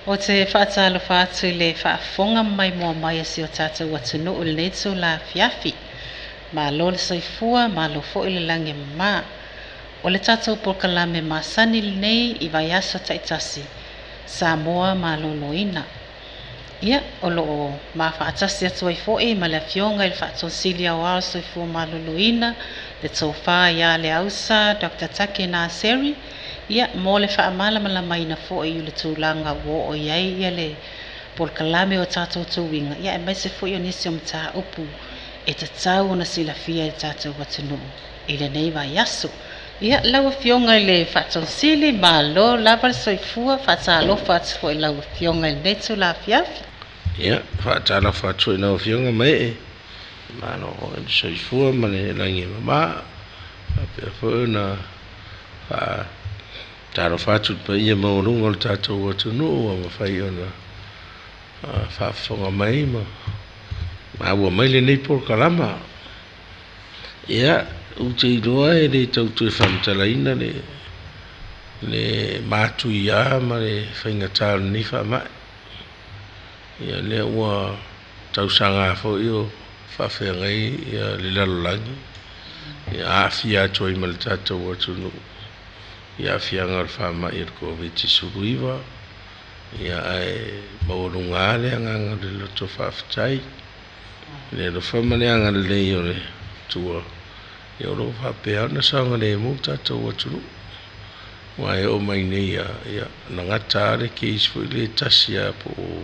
Ou te faatalofa atu i le faafofoga maimoa mai a si o tatou atunuu i lenei itula afiafi. Malo le soifua, malo foi le lagi e mama. O le tatou polokalame masani lenei i vaiaso taitasi, Samoa Maloloina. Ia, o lo o ma faatasi atu ai foi ma le Afioga i le Faatonu Sili Aoao o le Soifua Maloloina, le Tofa ia Leausa Dr. Take Naseri, ia, mo le faamalamalamaina foi o le tulaga ua oo i ai ia le polokalame o tatou tuiga, ia aemaise foi o nisi o mataupu e tatau ona silafia e le tatou atunuu i lenei vaiaso. Ia, lau Afioga i le Faatonu Sili, malo lava le soifua, faatalofa atu foi i lau Afioga i lenei itula afiafi. Ia, faatalofa atu foi i lau Afioga Mae, malo foi le soifua ma le lagi e mama. Faapea foi ona faatalofa atu i le paia maualuga o le tatou atunuu ua mafai ona faafofoga mai ma maua mai lenei polokalama. Ia, ou te iloa e le tau toe faamatalaina le le matuia ma le faigata o lenei faamai. Ia lea ua tausaga foi o faafeagai le lalolagi, ia aafia atu ai ma le tatou atunuu i aafiaga o le faamai o le Koviti-19, ia ae maualuga lava le agaga o le loto faafetai. I le alofa ma le agalelei o le Atua, ia o lo o faapea ona saogalemu le tatou atunuu. Aua e oo mai nei lava, ia na gata lava le case foi lea e tasi lava po o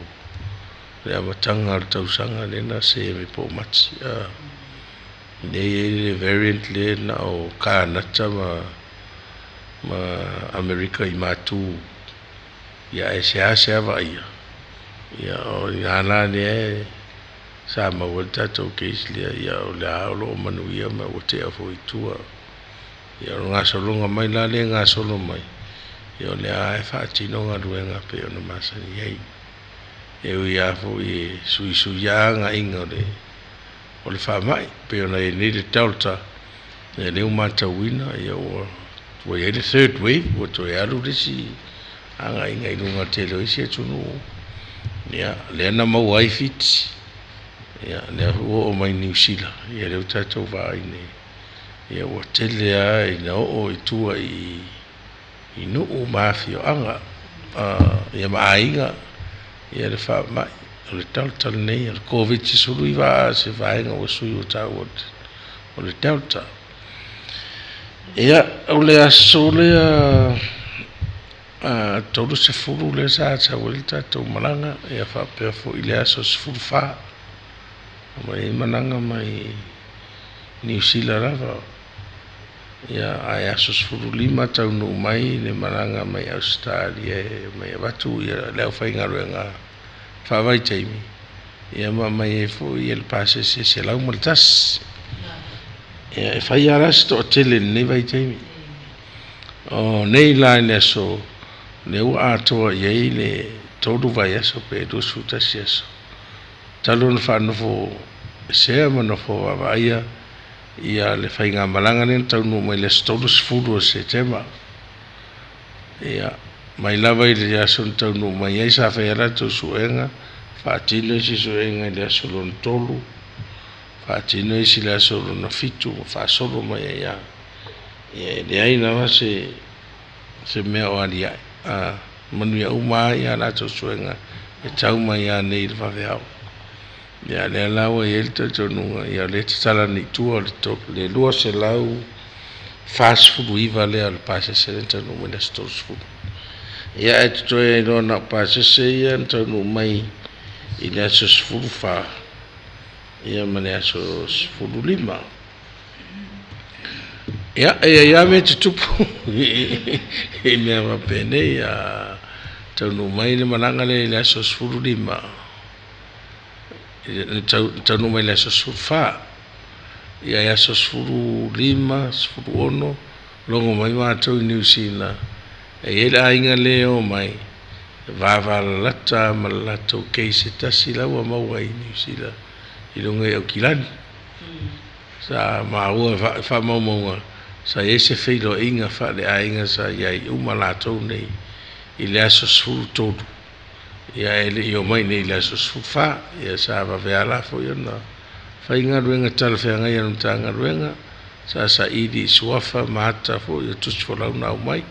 le amataga o le tausaga lea na se mai po o Mati. Lea e i ai le variant lea na o Kanata ma Amerika i matu, ia ae seasea vaaia, ia o i ina la lea sa maua ai le tatou case lea, ia o lea o lo o manuia ma ua tea foi i tua. Ia o le gasologa mai la lea e gasolo mai, ia o lea lava e faatino galuega e pei ona masani ai. E ui lava foi e suisuia agaiga o le faamai, pei ona i ai nei le Delta, ia lea ua matauina ua i ai le third wave, ua toe alu le isi agaiga i luga o le tele o isi atunuu. Ia lea na maua ai Fiti, ia lea foi ua oo mai Niu Sila, ia lea ua tatou vaai nei, ia ua tele lava ina oo i tua i nuu ma afioaga ia ma aiga ia le faamai o le Delta lenei, o le Koviti-19 a o se vaega ua sui ua taua o le Delta. Ia, o le aso lea 30 lea sa sau ai le tatou malaga, ia faapea foi le aso 14, aumai ai malaga mai Niu Sila lava. Ia, ae aso 15 taunuu mai le malaga mai Ausetalia e omai avatu le aufaigaluega faavaitaimi, ia ma aumai ai foi le pasese 101. Ia, e fai lava la se toatele i lenei vaitaimi. O nei la i le aso lea ua atoa i ai le 3 vaiaso pe 21 aso talu ona faanofo esea ma nofo vaavaaia ia le faigamalaga lea na taunuu mai i le aso 30 o Setema. Ia, mai lava i le aso na taunuu mai ai sa fai lava latou suega, faatino isi suega i le aso lona 3, faatino isi i le aso lona 7 ma faasolo mai ai lava. Ia e leai lava se mea o aliae, manuia uma lava a latou suega e tau mai lava nei i le vaveao. Ia lea la ua i ai le talitonuga, ia o lea e tatala nei i tua le 249 lea o le pasese lea na taunuu mai i le aso 30. Ia ae totoe ai loa na o pasese ia na taunuu mai i le aso 14 ia ma le aso 15. Ia, e i ai lava mea e tutupu i mea faapenei, a taunuu mai le malaga lea i le aso 15, na taunuu mai i le aso 14, ia e aso 15, 16, logo mai matou i Niu Sila, e i ai le aiga lea e omai, e vavalalata ma le latou case e tasi la ua maua i Niu Sila i luga i Aukilani. Sa maua i faamaumauga, sa i ai se feiloaiga faaleaiga sa i ai uma latou nei i le aso 13. Ia e le'i omai i nei i le aso 14. Ia sa vave lava la foi ona fai galuega talafeagai a le Matagaluega, sa saili i suafa ma ata foi o tusi folau na aumai.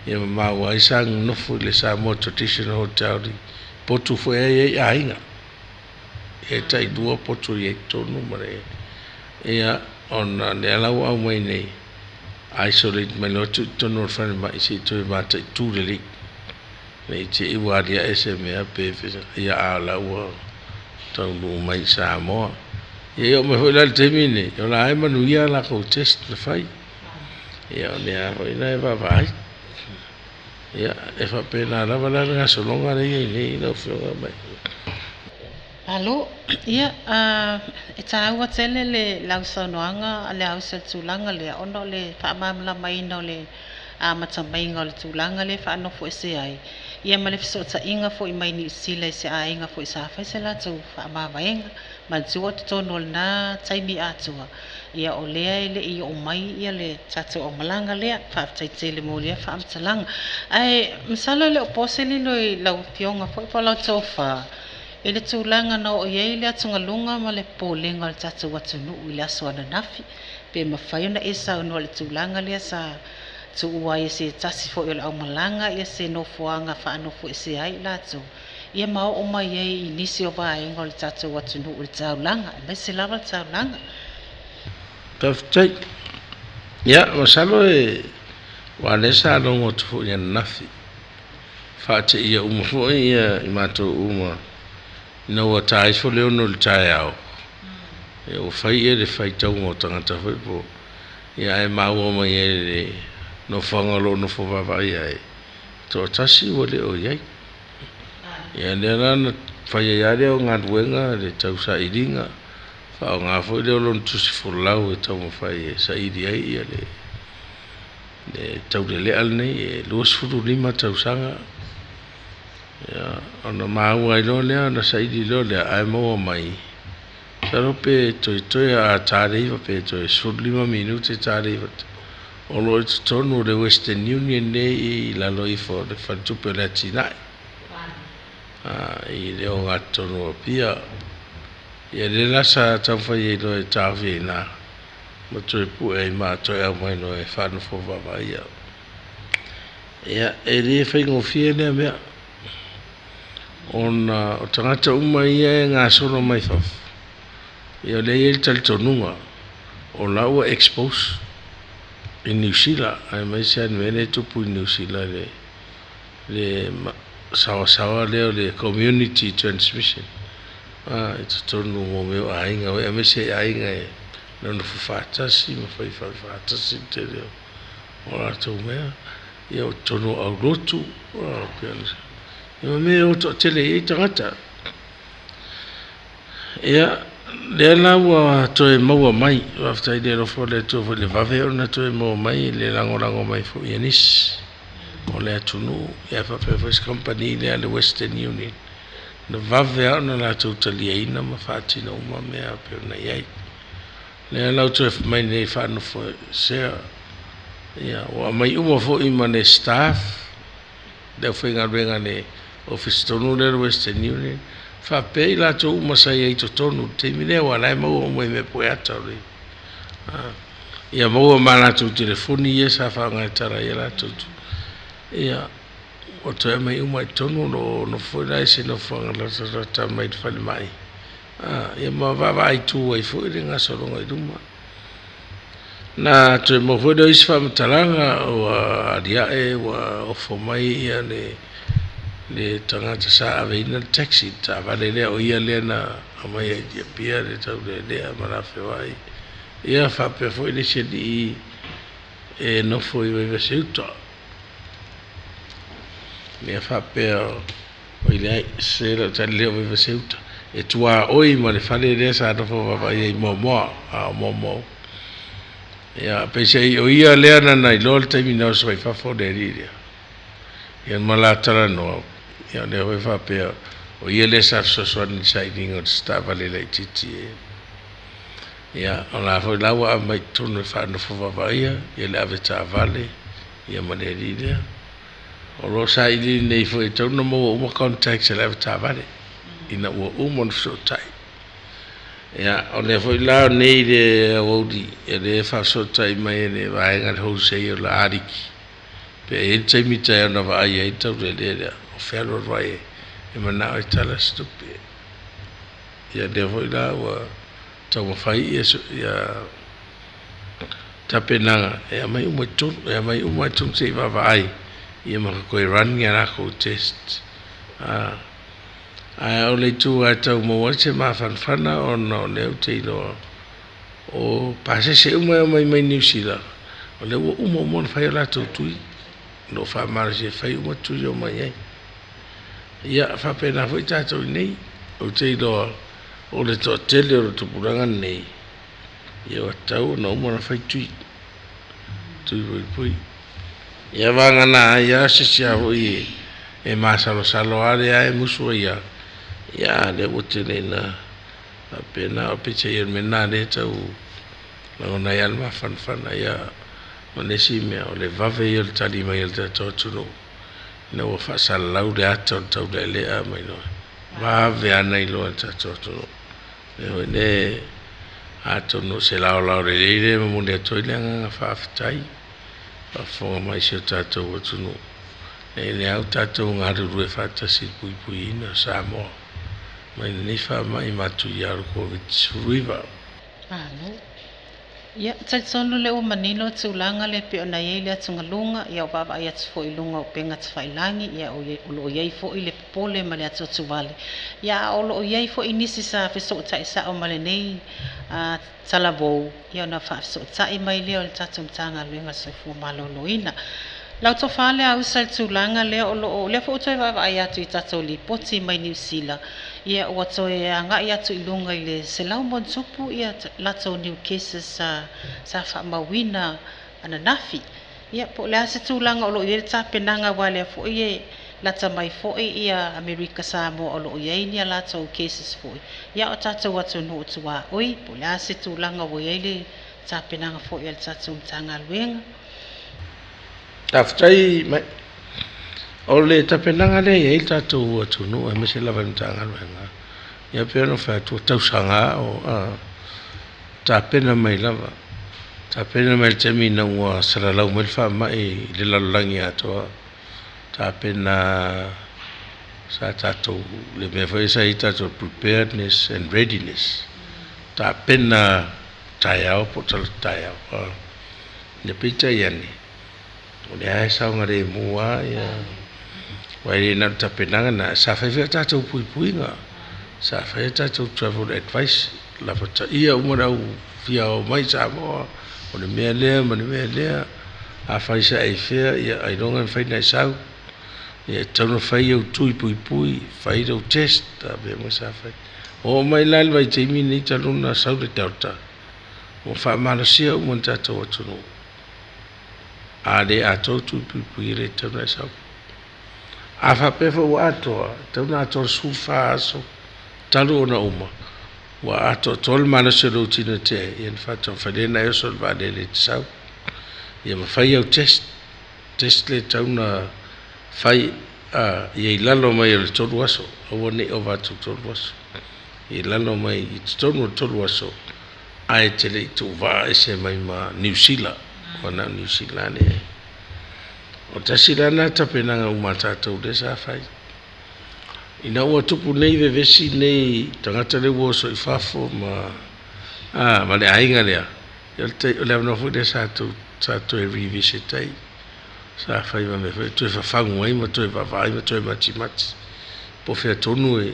Ia ma maua ai sa nonofo i le Samoa Traditional Hotel i potu foi e i ai aiga. Ia e tailua potu e i ai totonu ma le ia ona lea la ua aumai nei isolate mai loa tuu i totonu o le falemai se i toe mataitu lelei. Ne i te i ua aliae se mea pe ia a o la ua taunuu mai i Samoa. Ia e oo mai foi la i le taimi lenei, o la e manuia a latou test na fai. Ia o lea foi la e vaavaai. Ia e faapena lava la le gasologa lea e i ai nei lau Afioga mai. Malo. Ia, e taua tele le lau saunoaga a Leausa i le tulaga lea ona o le faamalamalamaina o le amatamaiga o le tulaga lea e faanofoesea ai, ia ma le fesootaiga foi mai Niu Sila i se aiga foi sa fai se latou faamavaega. Manatua o totonu o lena taimi atoa, ia o lea e le'i oo mai ia le tatou aumalaga lea. Faafetai tele mo lea faamatalaga. Ae masalo e le o po se lilo i lau Afioga foi po o lau tofa i le tulaga na oo i ai le atugaluga ma le popolega o le tatou atunuu i le aso ananafi, pe mafai ona e saunoa i le tulaga lea sa tuua ai e se tasi foi o le aumalaga ia se nofoaga faanofoesea ai i latou, ia ma oo mai ai i nisi o vaega o le tatou atunuu i le taulaga, aemaise lava le taulaga. Faafetai. Ia, masalo e aua o lea sa logo atu foi ananafi, faateia uma foi ia i matou uma ina ua ta ifo le 6 i le taeao, ia ua fai ia le faitauga o tagata foi po ia ae maua mai ai i le nofoaga o lo o nofo vaavaaia ai, toatasi ua le o i ai. Ia lea la na fai ai lava lea o galuega le tausailiga, faaaoga foi lea o lona tusi folau e taumafai e saili ai ia le taulelea lenei e 25 tausaga. Ia ona maua ai loa lea ona saili loa lea ae maua mai masalo pe toetoe a ta le 9 pe toe 15 minute ta le 9 o lo o i totonu o le Western Union nei i lalo ifo o le faletupe o le atinae i le ogatotonu o Apia. Ia lea la sa taumafai ai loa e taofi ai i ina ma toe pue ai ma toe aumai loa e faanofo vaavaaia. Ia, e le faigofie lea mea, ona o tagata uma ia e gasolo mai fafo, ia o lea e i ai le talitonuga o la ua expose i Niu Sila, aemaise lava le mea lea e tupu i Niu Sila le saoasaoa lea o le community transmission i totonu o mea o aiga, aemaise aiga e nonofo faatasi ma fai faatasi le tele o latou mea, ia o totonu o aulotu, ia ma mea e o toatele i ai tagata. Ia, lea la ua toe maua mai, faafetai i le alofa o le Atua foi i le vave ona toe maua mai le lagolago mai foi a nisi o le atunuu, ia faapea foi se kamupani lea a le Western Union, na vave lava ona latou taliaina ma faatino uma mea pei ona i ai. Lea la ua toe mai nei faanofoesea, ia ua aumai uma foi ma le staff, le aufaigaluega a le ofisa tonu lea o le Western Union, faapea i latou uma sa i ai i totonu i le taimi lea, aua o la e maua uma i mea pueata o le ia maua ma latou telefoni ia sa faaaoga e tala ai a latou ia ua toe aumai uma i totonu o lo o nofo foi la i se nofoaga latalata mai le falemai ia ma vaavaai tu ai foi le gasologa i luma. Na toe maua foi lea o isi faamatalaga ua aliae ua ofo mai ia le tagata sa aveina le taxi, le taavale lea o ia lea na aumai ai i Apia le taulelea ma la feoai. Ia faapea foi le isi alii e nofo i Vaivase-uta. Ia faapea oi leai, se lau tali lea o Vaivase-uta e tuaoi ma le fale lea sa nofo vaavaai ai muamua, a o muamua. Ia peiseai o ia lea na na iloa le taimi na oso ai fafo le alii lea. Ia ma la talanoa, ia lea foi faapea o ia lea sa fesoasoani i le sailiga o se taavale laitiiti e. Ia o la foi la ua aumai i totonu e faanofo vaavaaia ia le avetaavale ia ma le alii lea. O lo o sailiili nei foi e tatau ona maua uma contacts a le avetaavale ina ua uma ona fesootai. Ia, o lea foi la nei i le aoauli e lea e faafesootai mai e le vaega le wholesale o le aliki pe i ai le taimi taeao na vaai ai le taulelea lea o fealualuai ai e manao e tala se tupe. Ia lea foi la ua taumafai ia ia tapenaga e aumai uma i totonu, e aumai uma i totonu se i vaavaai ia ma toe run ia latou test. Ae o le itu lava e tau maua ai se mafanafana ona o lea ou te iloa o pasese uma e omai mai Niu Sila, o lea ua uma uma ona fai a latou tui, o lo o faamalosia e fai uma tui e omai ai. Ia, faapena foi tatou i inei. Ou te iloa o le toatele o le tupulaga lenei, ia ua tatau ona uma ona fai tui, tui puipui. Ia vagana ai lava se isi lava foi e masalosalo lava lea e musu ai lava, ia a o lea ua tele ina faapena. O peitai o le mea lena o lea e tau lagona ai lava le mafanafana. Ia ma le isi mea, o le vave ia o le tali mai a le tatou atunuu ina ua faasalalau le ata o le taulealea mai loa. Vave lava ona iloa e le tatou atunuu. E foi le atonu o se laolao lelei lea e momoli atu ai le agaga faafetai faafofoga mai si o tatou atunuu. E lea ua tatou galulue faatasi i le puipuiina o Samoa mai lenei faamai matuia o le Koviti-19. Malo. Ia, talitonu lea ua manino le tulaga lea pei ona i ai le atugaluga, ia o vaavaai atu foi i luga o upega tafailagi, ia o lo o i ai foi le popole ma le atuatuvale, ia a o lo o i ai foi nisi sa fesootai sao ma lenei talavou, ia ona faafesootai mai lea o le tatou Matagaluega o le Soifua Maloloina. Lau tofa Leausa i le tulaga lea o lo o lea foi ua toe vaavaai atu i tatou lipoti mai Niu Sila, ia ua toe agai atu i luga i le 100+ ia latou new cases sa sa faamauina ananafi. Ia po o le a se tulaga o lo o i ai le tapenaga aua o lea foi e lata mai foi ia Amerika Samoa o lo o i ai ni a latou cases foi, ia o tatou atunuu tuaoi, po o le a se tulaga ua i ai le tapenaga foi a le tatou Matagaluega. Faafetai mai. O le tapenaga lea e i ai le tatou atunuu aemaise lava i le Matagaluega, ia pei ona fai atu, ua tausaga o tapena mai lava. Tapena mai i le taimi ina ua salalau mai le faamai i le lalolagi atoa. Tapena sa tatou, le mea foi sa i ai tatou preparedness and readiness. Tapena taeao po o talaatu taeao. Ia peitai ane, o lea e saogalemu lava ia, aua e le na o le tapenaga lena, sa fai foi a tatou puipuiga, sa fai a tatou travel advice, lapataia uma le au fia o mai i Samoa, o le mea lea ma le mea lea, afai sa e i fea, ia ailoga e mafai ona e sau, ia e tatau ona fai au tui puipui, fai lou test, a mea uma sa fai. Oo mai la i le vaitaimi lenei talu ona sau le Delta, ua faamalosia uma le tatou atunuu. A le atoa tui puipui e le tatau ona e sau. A faapea foi ua atoa, e tatau ona atoa le 14 aso talu ona uma, ua atoatoa le malosi o lou tino e tea ai, ia ona faatoa mafai lea ona e oso i le vaalele e te sau. Ia ma fai au test, test lea e tatau ona fai ia i lalo mai o le 3 aso, aua ne i ova atu i le 3 aso. Ia i lalo mai i totonu o le 3 aso, ae te le i tuuvaa ese mai ma Niu Sila, ua na o Niu Sila lea. O tasi la lena tapenaga uma a tatou lea sa fai. Ina ua tupu nei vevesi nei tagata lea ua oso i fafo ma, ma le aiga lea, ia o le avanoa foi lea sa sa toe revisit ai. Sa fai ma mea foi toe fafagu ai ma toe vaavaai ma toe matimati. Po o fea tonu e,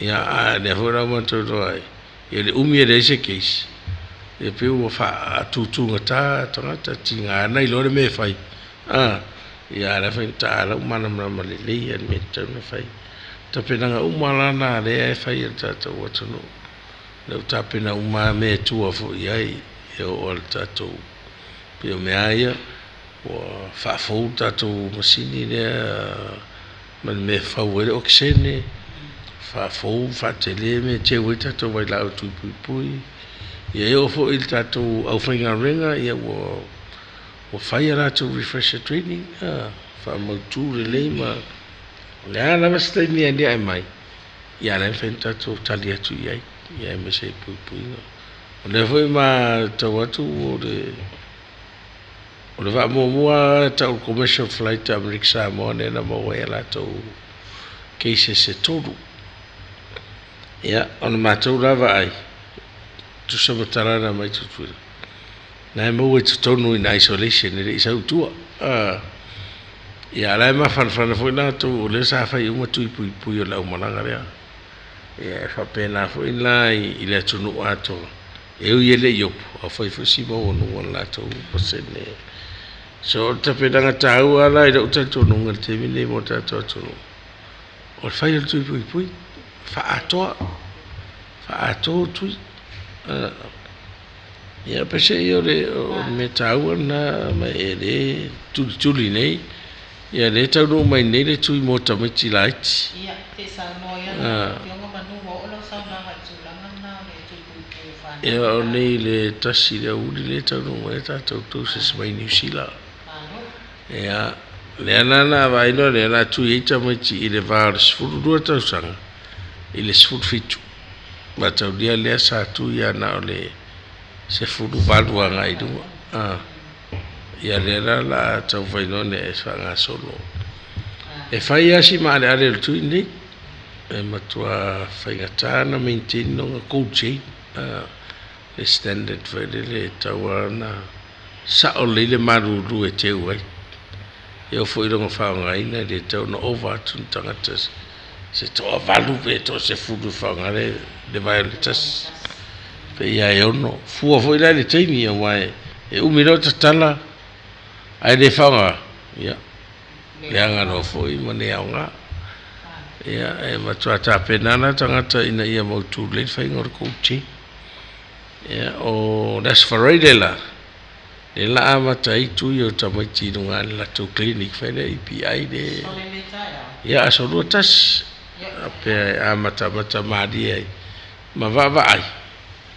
ia, a lea foi la ua matou iloa ai, ia le umi e leai se case, ia pei ua faatutugata tagata, tiga ona iloa le mea e fai. Ia a o la e faigata, a o la ua malamalama lelei lava le mea e tatau ona fai. Tapenaga uma la na lea e fai e le tatou atunuu. Lea ua tapena uma lava mea e tua foi i ai, e oo lava i le tatou, pei o mea lava ia, ua faafou le tatou masini lea ma le mea e fau ai le okesene, faafou, faatele mea e teu ai tatou vailaau tui puipui. Ia e oo foi i le tatou aufaigaluega, ia ua Ua fai a latou refresher training, faamautu lelei ma o le a lava se taimi e aliae mai, ia o la e mafai ona tatou tali atu i ai, ia aemaise i puipuiga. O lea foi e matau atu o le o le vaa muamua lava tau o le commercial flight a Amerika Samoa lea na maua ai a latou cases e tolu. Ia, o le matou la vaai, tusa ma tala na mai Tutuila, na e maua i totonu in isolation e le i sau i tua. Ia, a o la e mafanafana foi latou o lea sa fai uma tui puipui o le aumalaga lea. Ia, e faapena foi la i le atunuu atoa, e ui e le i opu, a ua fai foi si maualuga o le latou pasene. So, o le tapenaga taua la i lou talitonuga i le taimi lenei mo le tatou atunuu, o le fai o le tui puipui, faaatoa, faaatoa tui. Ia peiseai o le mea taua lena ma e le tulituli nei, ia lea e taunuu mai nei le tui mo tamaiti laiti. Ia, te i saunoa ai lau Afioga manu ua oo lau saunoaga i tulaga lena o le tui puipui o fanau. Ia o nei le tasi i le aoauli lea e taunuu mai ai tatou doses mai Niu Sila. Ia, lea la na vaai loa lea o le a tui ai tamaiti i le va o le 12 tausaga i le 17. Mataulia lea sa tui lava na o le 18 agai i luga. Ia lea la o le a taumafai loa e faagasolo. E fai lava si maaleale o le tui lenei. E matua faigata ona maintain lona cold chain. Le standard foi lele e tatau lava ona sao lelei le malulu e teu ai. E oo foi i lona faaaogaina e le tatau ona ova atu ni tagata se toavalu pe toasefulu e faaaoga le vae o le tasi. Pei lava e ono fua foi la i le taimi aua e umi loa tatala ae le faaaoga, ia, leaga loa foi ma le aoga. Ia, e matua tapena la tagata ina ia mautu lelei le faiga o le cold chain. Ia, o le Aso Faraile la, lea la amata ai tui o tamaiti i luga le latou clinic fai lea EPI le ia aso lua tasi pea e amatamata malie ai ma vaavaai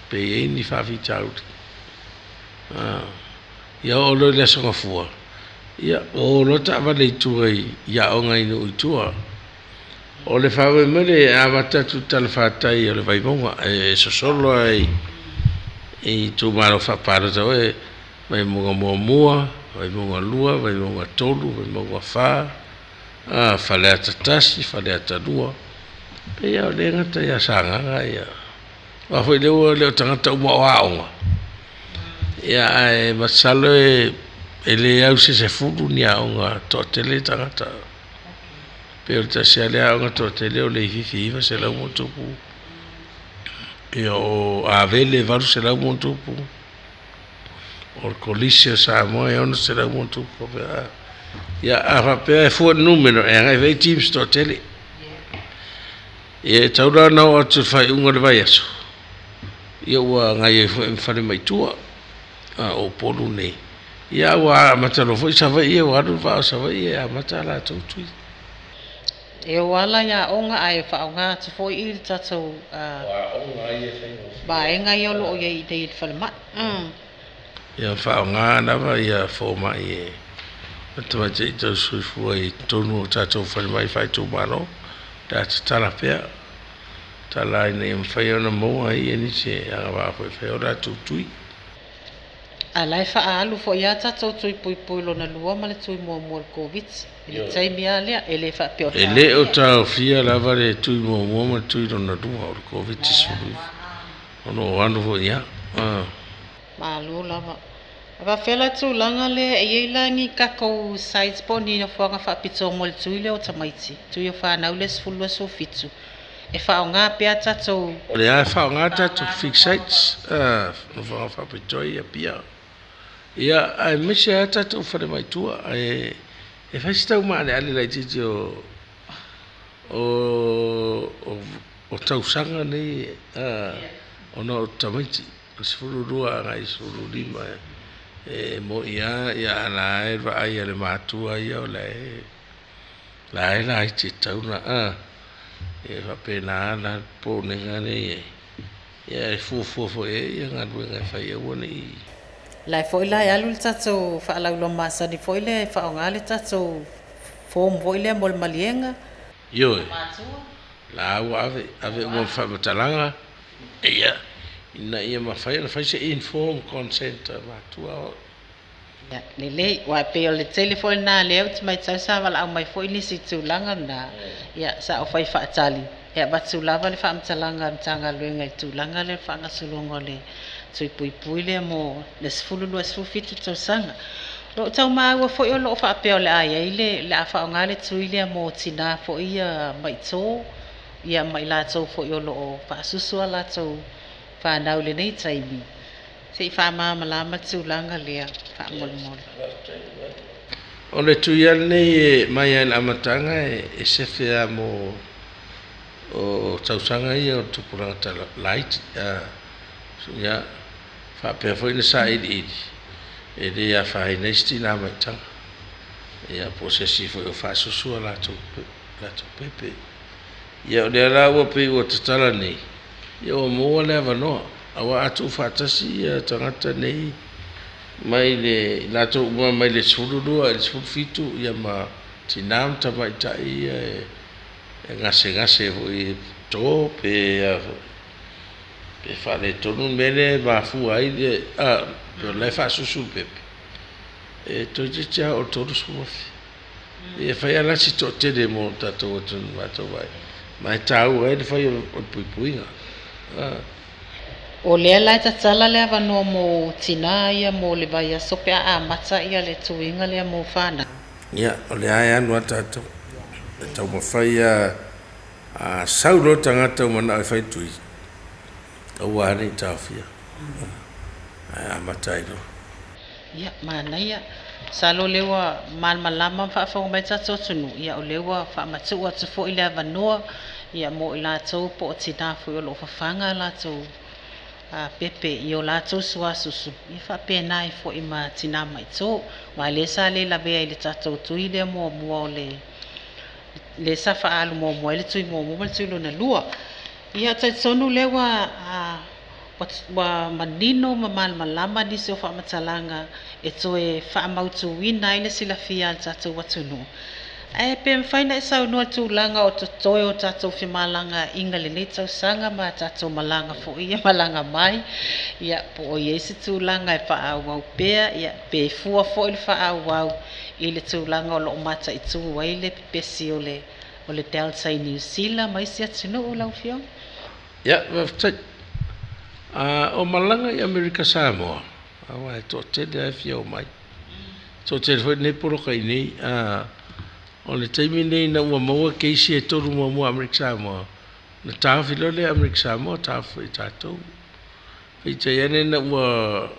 pe i ai ni faafitauli. Ia oo loa i le Aso Gafua, ia ua o loa taavale i tua i aoga i nuu i tua. O le faamoemoe e amata atu i le talafatai o le Vaimauga e sosolo ai i itumalo faapalota foi Vaimauga 1, Vaimauga 2, Vaimauga 3, Vaimauga 4, Faleata 1, Faleata 2. Pei lava o lea e gata ia Sagaga ia. Aua foi lea ua le o tagata uma o aoga. Ia ae masalo e le au se 10 ni aoga toatele tagata. Pei o le tasi lava lea aoga toatele o Leififi e 900 ma ona tupu. Ia o Avele e 800 ma ona tupu. O le Kolisi o Samoa e 600 ma ona tupu. Ia a faapea e fua i le numera e agai foi i teams toatele. Ia e tatau la ona oo atu i le faaiuga o le vaiaso, ia ua gaoioi foi ma falemai tua, a o Upolu nei. Ia a ua amata loa foi Savaii ia ua alu le vaa o Savaii e amata a latou tui. E o ala i aoga ae faaaoga atu foi i le tatou vaega ia o lo o i ai i inei i le falemai. Ia faaaoga lava ia fomai e matamata tausisoifua i totonu o tatou falemai faaitumalo pe a tatala pea, tatala ina ia mafai ona maua ai nisi e agavaa foi e fai ai o latou tui. A la e faaalu foi lava tatou tui puipui lona lua ma le tui muamua o le Koviti i le taimi lava lea, e le faapea o E le o taofia lava le tui muamua ma le tui lona lua o le Koviti-19, o lo o alu foi lava. Malo lava. A faapefea la tulaga lea, e i ai la ni tatou sites po o ni nofoaga faapitoa mo le tui lea o tamaiti, tui o fanau lea 12 17, e faaaoga pea tatou. O lea e faaaoga tatou fixed sites, nofoaga faapitoa ia pia. Ia, aemaise lava tatou falemai tua, e fai si tau maaleale laitiiti o o tausaga nei ona o tamaiti. 12 agai i le 15 e moi lava a o la e vaai a le matua ia o la e la e laiti e tatau ona e faapena la le popolega lea e i ai, ia e fuafua foi i ai galuega e fai aua ne i. La e foi la e alu le tatou faalauiloa masani foi lea e faaaoga le tatou form foi lea mo le maliega. Ioe, la ua ave, ave uma ma faamatalaga, ia, ina ia mafai ona fai se informed consent a matua o. Ia, lelei, aua e pei o le tele foi lena lea ou te matau sa valaau mai foi nisi i tulaga lena, ia, sa ou fai faatali, e avatu lava le faamatalaga a le Matagaluega i le tulaga lea o le faagasologa o le tui puipui lea mo le 12 17 tausaga. O lo o tau maua foi o lo o faapea o le a i ai le, le a faaaoga le tui lea mo tinā foi ia maitō, ia ma i latou foi o lo o faasusu a latou fanau i lenei taimi. Se i faamalamalama le tulaga lea faamolemole. O le tui lava lenei e mai lava i le amataga e sefe lava mo o tausaga ia o le tupulaga tala laiti. Ia, faapea foi na sailiili e le afaina ai se tinā maitaga, ia po o se isi foi o faasusu a latou pepe. Ia o lea la ua pei ua tatala nei, ia ua maua le avanoa, aua a tuufaatasi ia tagata nei mai le latou uma mai le 12 i le 17 ia ma tinā ma tamaitai ia e gasegase foi e to pe pe faaletonu le mea lea e mafua ai le pe o la e faasusu le pepe, e toeitiiti lava oo i le 30,000. E fai lava la si toatele mo le tatou atunuu matou vaai, ma e taua ai le fai o le puipuiga. O lea la e tatala le avanoa mo tinā ia mo le vaiaso pe a amata ia le tuiga lea mo fanau. Ia, o lea e alu lava tatou. E taumafai lava a sau loa le tagata ua manao e fai le tui, aua lava ne i taofia, ae amata ai loa. Ia, manaia. Masalo o lea ua malamalama ma faafofoga mai le tatou atunuu, ia o lea ua faamatuu atu foi le avanoa ia mo i latou po o tinā foi o lo o fafaga a latou pepe i o latou suasusu, ia faapena ai foi ma tinā maitō. Aua o lea sa le lavea i le tatou tui lea muamua o le lea sa faaalu muamua ai le tui muamua ma le tui lona lua. Ia, talitonu lea ua ua manino ma malamalama nisi o faamatalaga e toe faamautuina ai le silafia a le tatou atunuu. Ae pe mafai ona e saunoa i le tulaga o totoe o tatou femalagaaiga i lenei tausaga ma tatou malaga foi ia malaga mai, ia po o i ai se tulaga e faaauau pea, ia pe fua foi le faaauau i le tulaga o lo o mataitu ai le pepesi o le Delta i Niu Sila ma isi atunuu lau Afioga? Ia, faafetai. O malaga i Amerika Samoa, aua e toatele lava e fia omai. E toatele foi lenei poloka i inei. O le taimi lenei ina ua maua keisi e tolu muamua a Amerika Samoa, ona taofi loa lea e Amerika Samoa, taofi foi e tatou. Peitai ane ina ua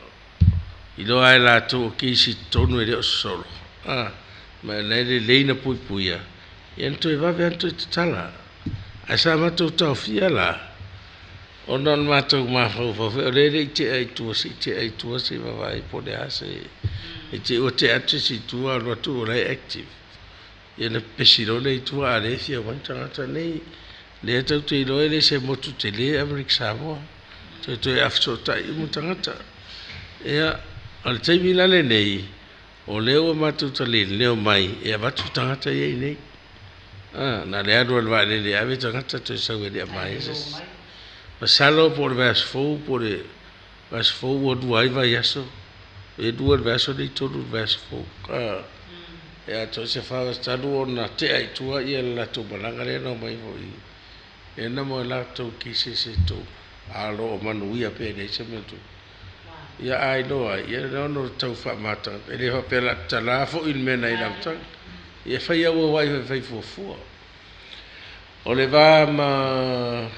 iloa lava e latou o keisi i totonu e le o sosolo, ma o la e lelei na puipuia, ia na toe vave lava ona toe tatala. Ae sa matou taofia la, ona o le matou mafaufau foi o lea e le i tea i tua, se i tea i tua se i vaavaai po o le a se i te i ua tea atu se isi i tua alu atu o la e active. Ia ona pepesi loa lea i tua a o lea e fia omai tagata nei. Lea tatou te iloa e le se motu tele Amerika Samoa. Toe afesootai uma tagata. Ia, o le taimi la lenei, o lea ua matou talileo mai e avatu tagata ia i inei. Na o le alu lava i le vaalele e ave tagata toe sau e le aumai ai se isi. Masalo po o le vaiaso fou po o le vaiaso fou ua lua ai vaiaso, e lua i le vaiaso lenei, tolu i le vaiaso fou. E atoa ai se fa vaiaso talu ona tea i tua le latou malaga lea na omai foi lea na maua e latou cases e tolu, a o lo o manuia pea e leai se mea o tupu. Ia a iloa ai, ia e ono tau faamata, e le faapea o le a tatala foi le mea na i le amataga. Ia e fai auauai foi e fai fuafua. O le va ma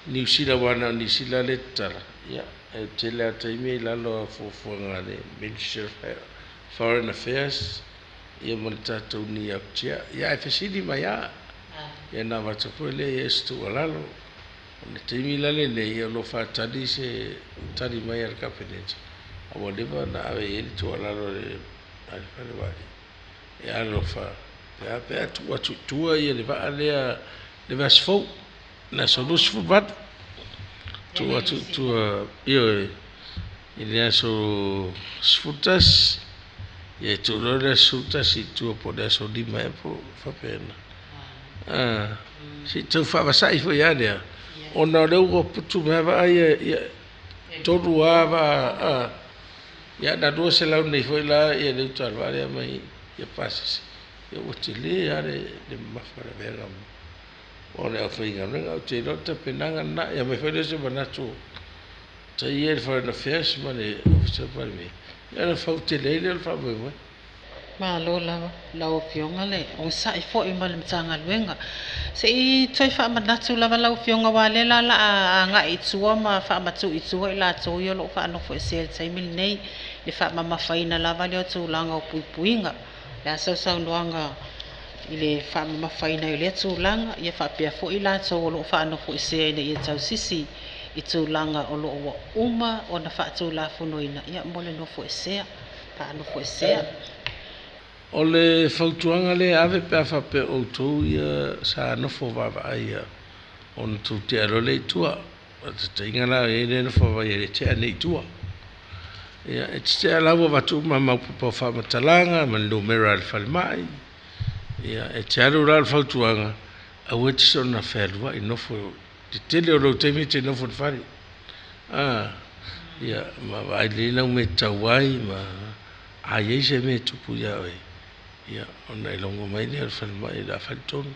Niu Sila, aua na o Niu Sila lea e tatala, ia e tele lava taimi e i lalo o fuafuaga a le Ministry of Foreign Affairs ia ma le tatou NEOC. Ia ae fesili mai lava, ia ona avatu foi lea i ai o se tuualalo. O le taimi la lenei o lo o faatali se tali mai a le Kapeneta, a ua leva ona ave i ai le tuualalo a le fale vaalele e alofa pe a pe a tuu atu i tua le vaa lea le vaiaso fou, le aso 28, tuu atu i tua, ioe. i le aso 11, ia e tuu loa le aso 11 i tua po o le aso 5 ea po o faapena. Se i tau faavasa'i foi lava lea, ona o lea ua putu mai lava vaa ia, ia tolu lava vaa, ia na 200 nei foi la le uta o le vaa lea mai ia pasese, ia ua tele lava le mamafa o le avega o le aufaigaluega. Ou te iloa o le tapenaga lena, ia aumai foi lea o se manatu tai ia i le Foreign Affairs ma le Ofisa o le Palemia, ia ona fautele ai lea o le faamoemoe. Malo lava lau Afioga le onosai foi ma le Matagaluega. Se i toe faamanatu lava lau Afioga aua o lea la o le a agai i tua ma faamatuu i tua i latou ia o lo o faanofoesea i le taimi lenei, le faamamafaina lava lea o tulaga o puipuiga. O le a sau saunoaga i le faamamafaina ai o lea tulaga, ia faapea foi i latou o lo o faanofoesea ina ia tausisi i tulaga o lo o ua uma ona faatulafonoina mo le nofoesea, faanofoesea. O le fautuaga lea e ave pe a faapea o outou ia sa nofo vaavaai ia ona tou tea loa lea i tua. Faataitaiga la e i ai le nofo vaavaai e le tea nei i tua. Ia, e te tea la ua avatu uma mau pepa o faamatalaga ma le numera a le falemai. Ia, e te alu la o le fautuaga, aua e te soona fealuai nofo tetele o lou taimi e te nofo i le fale. Ia, ma vaai lelei lau mea e tatau ai ma a i ai se mea e tupu ia oe, ia, ona e logo mai lea o le falemai o le a fai le tonu.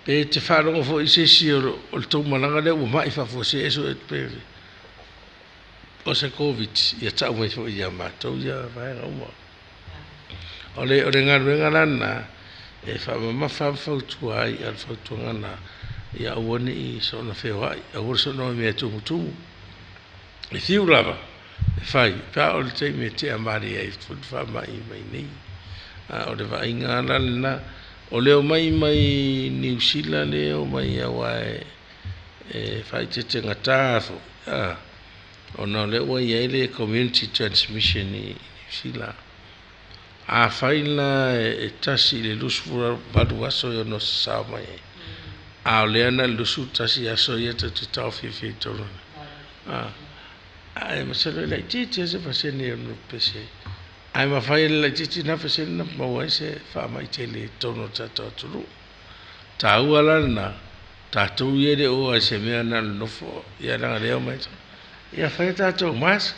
Pe te faalogo foi i se isi o le tou malaga lea ua mai faafuasei e pe o se Covid, ia tau mai foi ia matou ia vaega uma. O le galuega la lena e faamamafa ma fautua ai, a o le fautuaga lena, ia aua ne i soona feoai, aua le soona o i mea e tumutumu. E fiu lava e fai, pe a o le taimi e tea malie ai foi le faamai mai nei. A o le vaaiga la lena, o le omai mai Niu Sila le omai aua e faaeteetegata foi, ona o lea ua i ai le community transmission i Niu Sila. Afai la e tasi i le 28 aso e ono sasao mai ai, a o lea na o le 21 aso ia tou te taofiofia i totonu. Ae masalo e laitiiti lava se pasene e ono pepesi ai. Ae mafai e le laitiiti lena pasene ona maua ai se faamai tele i totonu o le tatou atunuu. Taua la lena, tatou ia e le o o lava i se mea na o le nofo, ia leaga lea e omai ia fai a tatou mask,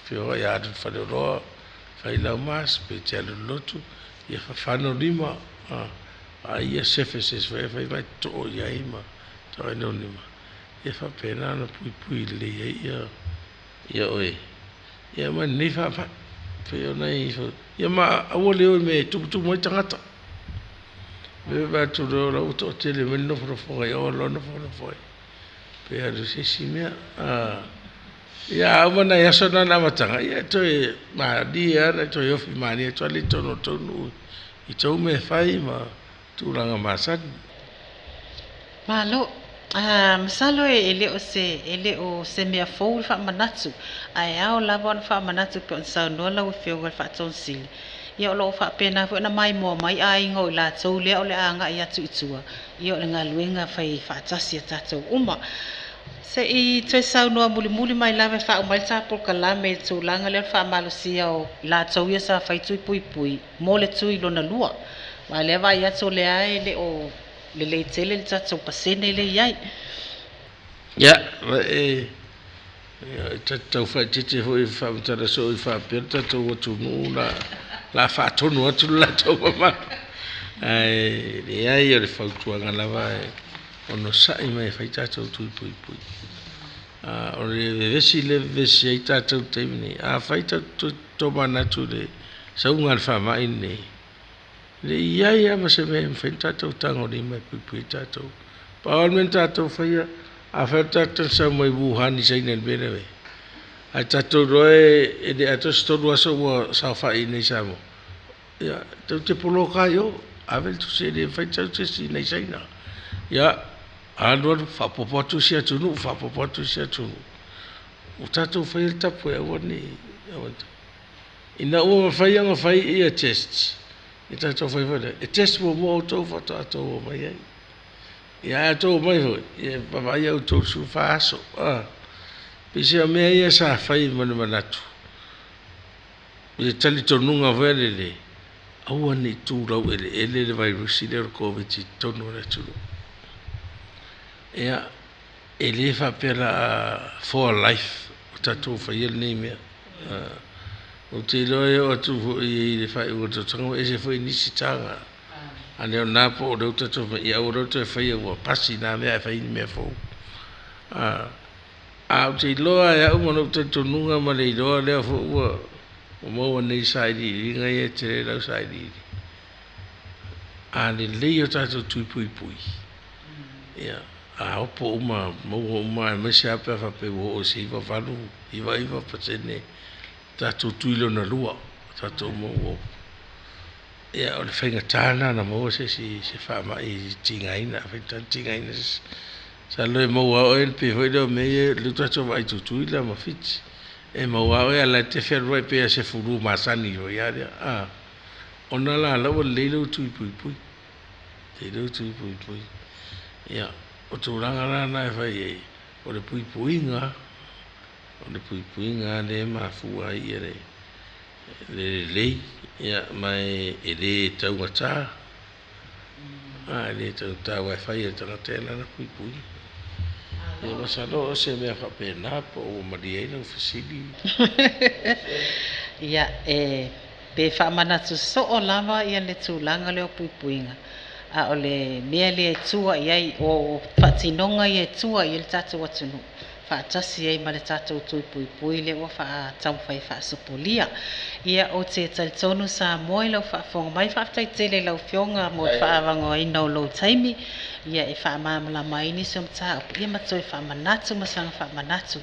feoai a alu i le faleoloa, fai lau mask, pe te alu i le lotu, ia fafano lima, vaai ia surfaces foi e fai ma e too i ai ma tau ai lou lima, ia faapena ona puipui lelei ai ia ia oe, ia ma lenei faamai. Pei ona i ia ma aua le o i mea e tumutumu ai tagata. Me vaai atu loa o la ua toatele mai le nofonofoga i o loa nofonofo ai. Pe alu i se isi mea. Ia a uma nai aso na na amataga, ia e toe malie lava na toe ofi malie atu lava lea i totonu o le tou nuu i tou mea e fai ma tulaga masani. Malo. Masalo e le o se e le o se mea fou le faamanatu, ae ao lava ona faamanatu pei ona saunoa lau Afioga i le Faatonu Sili. Ia o lo o faapena foi ona maimoa mai aiga o i latou lea o le a agai atu i tua, ia o le galuega fai faatasi a tatou uma. Se i toe saunoa mulimuli mai lava e faauma ai le ta polokalame i le tulaga lea o le faamalosia o i latou ia sa fai tui puipui mo le tui lona lua. Aua o lea e vaai atu o lea e le o lelei tele le tatou pasene lea e i ai. Ia, e tau faaeteete foi e faamatala soo i faapea le tatou atunuu la la faatonu atu le latou mamalu. Ae leai o le fautuaga lava e onosai mai e fai tatou tui puipui. O le vevesi lea e vevesi ai tatou i le taimi nei, afai tatou te tomanatu i le sauga a le faamai lenei, e le i ai lava ma se mea e mafai ona tatou tagolima e puipui ai tatou. Pau lava le mea na tatou faia, afai o le tatou sau mai Wuhan i Saina i le mea lea, ae tatou iloa e le atoa se 3 aso ua saofai i inei i Samoa, ia, tou te poloka ai o, ave le tusi e le mafai ona sau se isi i inei i Saina. Ia, alu alu, faaopoopo atu isi atunuu, faaopoopo atu isi atunuu. Ua tatou faia le tapu e aua ne i, ina ua mafai ona fai ia tests, ia tatou fai foi lea, e test muamua outou faatoa outou omai ai. Ia ae a outou omai foi, ia e vaavaai outou i le 14 aso. Peiseai o mea ia sa fai ma le manatu i le talitonuga foi lele, aua ne i tu laueleele le vairusi lea o le Koviti i totonu o le atunuu. Ia, e le faapea o le a for life o tatou faia lenei mea. Ou te iloa e oo atu foi i le faaiuga o le tausaga ua ese foi nisi taga. A le o lena po o lea ua tatou fai mai, ia aua loa le toe faia ua pasi na mea ae fai ni mea fou. Ae ou te iloa e au ma lou talitonuga ma le iloa lea foi ua maua nei i sailiiliga ia e tele lau sailiili, a lelei o tatou tui puipui, ia, a opo uma, maua uma aemaise lava pe a faapea ua oo i se 98, 99% tatou tui lona lua, tatou maua. Ia, o le faigata lena ona maua se isi se faamai tigaina, a faigata ona tigaina se isi. Masalo e maua lava oe pei foi lea o mea ia lea ua tatou vaai i Tutuila ma Fiti. E maua lava oe a o la e te fealuai pei lava o se flu masani foi lava lea, a, ona la o la ua lelei lou tui puipui, lelei lou tui puipui. Ia, o tulaga la na e fai ai, o le puipuiga, o le puipuiga lava lea e mafua ai le lelei, ia ma e le taugata, a, e le taugata aua e fai e le tagata ia lana puipuiga. Ia masalo o se mea faapena po o ua malie ai lau fesili. Ia, e pe faamanatu soo lava ia le tulaga lea o puipuiga, a o le mea lea e tua i ai, o faatinoga ia e tua i ai le tatou atunuu, faatasi ai ma le tatou tui puipui lea ua taumafai e faasopolia. Ia, ou te talitonu Samoa i lau faafofoga mai, faafetai tele i lau Afioga mo le faaavanoaina o lou taimi, ia e faamalamalama ai nisi o mataupu, ia ma toe faamanatu ma saga faamanatu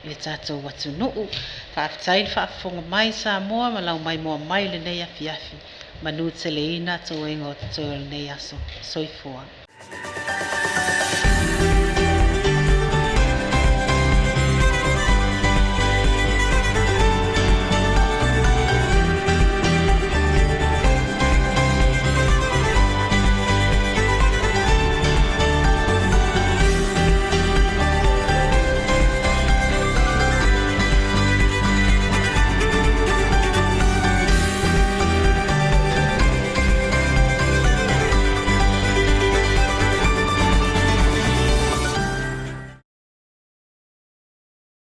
i le tatou atunuu. Faafetai le faafofoga mai Samoa ma lau maimoa mai i lenei afiafi. Manuteleina toega o totoe o lenei aso. Soifua.